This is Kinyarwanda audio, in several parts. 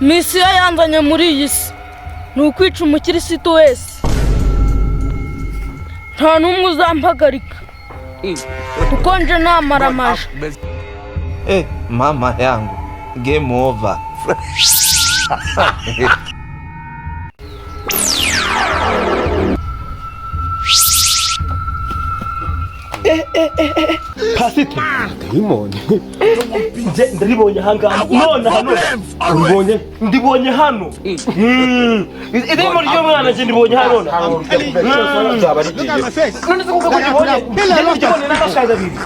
Misiyo yanzanye muri iyi si ni ukwica umukirisitu wese. Nta n'umwe uzampagarika kuko nje namaramaje. Eh, mama yangu, game over. Pasite. Dayimoni. Nje ndaribonye ahangaha none hano Ubonye? Ndibonye hano. Idayimoni ry'umwana nje ndibonye hano none. Byaba ari igihe. None se kuko ndibonye ndibonye n'amashaza abiri.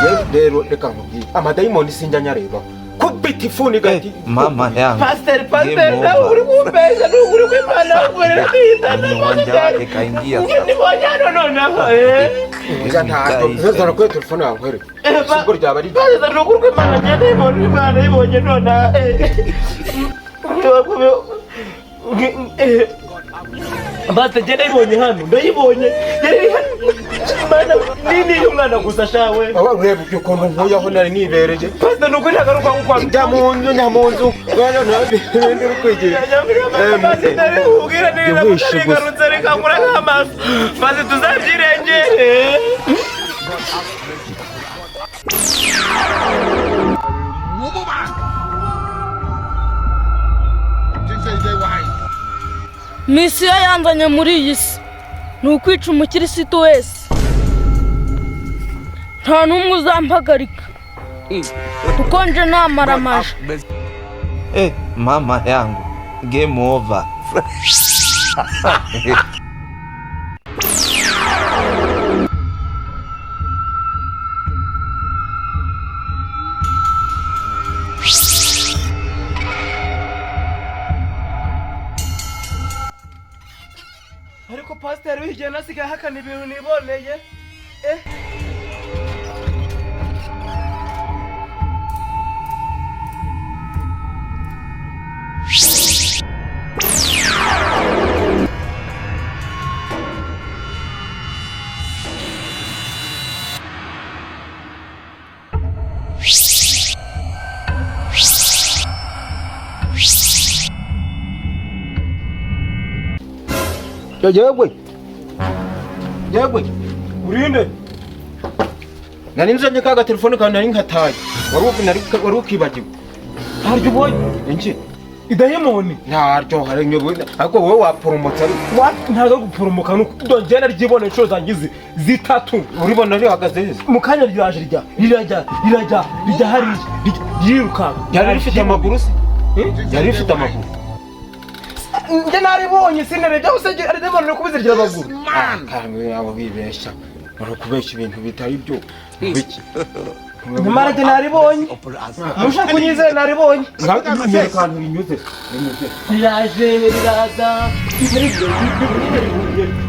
Yewe rero reka nkubwire. Amadayimoni sinjya nyareba. Kubita ifuni Eh, gati. mama yangu, Pasiteri, game pasiteri, nawe uri over. kumbeshya, ni ukuri kw'Imana, ukorera kwihitana. Mwenye wake kaingia sasa. Ndibonye hano noneho. Oya ntabwo. Zana kuri telefone yawe nkwereke. Ubwo ryaba ari igihe. Pasiteri, ni ukuri kw'Imana, nje ndibonye Imana ibonye nonaha. Mbese njye ndayibonye hano, ndayibonye yari iri hano. Imana nini y'umwana gusa shawe. Aba ureba ibyo ukuntu nkuyeho nari nibereye. Pasiteri, ni ukuri ntabwo ari ukwangu kwangu. Njya mu nzu, njya mu nzu. Rero nta bindi uri kwigira. Maze rigarutse rikangura nk'amaso, maze tuzabyirengere. Misiyo yanzanye muri iyi si ni ukwica umukirisitu wese. Nta n'umwe uzampagarika kuko nje namaramaje. Eh, mama yangu, game over. Ariko pasiteri wigena asigaye ahakana ibintu niboneye. Yewe. Yewe. Urinde. Nari nzanye ka gatelefone kawe nari nkataye. Wari ukibagiwe. Ntaryo ubonye? Inki? Idayimoni. Ntaryo hari nyobo. Ariko wowe waporomotse ariko. Ntabwo ari guporomoka, nuko njye naryiboneye inshuro zanjye izi zitatu. Uribona rihagaze heza. Mu kanya ryaje rya rirajya rirajya rijya hariya ryirukanka. Ryari rifite amaguru se? Ryari rifite amaguru. Njye naribonye, sinarebye gusa ari dayimoni uri kubizirikira amaguru. Kandi abo bibeshya. Bari kubeshya ibintu bitari byo. Biki? Nyamara njye naribonye, mushaka kunyizera, naribonye. Nyereka ahantu rinyuze. Rinyuze. Riraje riraza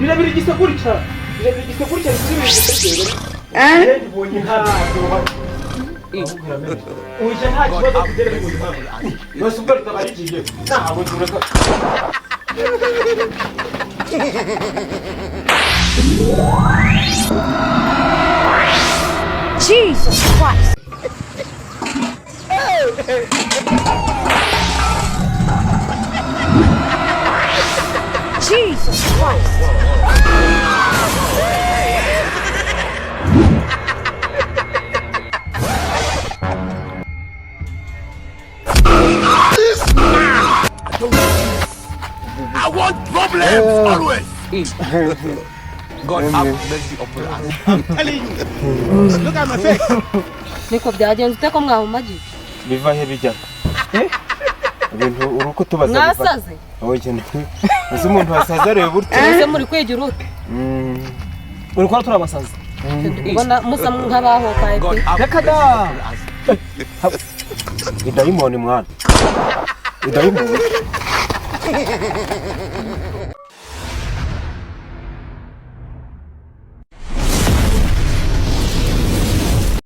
rirabirigisa gutya, rirabirigisa gutya, ribonye hano uje nta kibazo kugera ribonye hano. Bose ubwo ritaba rigiye. Ntabwo tureka. Jesus Christ. Jesus Christ. I want problems always. God have mercy upon us. I'm telling you. Look at my face. Niko byagenze ute ko mwahumagiye? Biva he bijya? Ibintu uri uko tubaza biva. Mwasaze? Oya ese umuntu wasaze areba utya? Ese muri kwigira ute? Uri kubona turi abasazi? Ubona musa nk'abahokaye God pe. have Reka mercy da. upon us. Idayimoni mwana. Idayimoni.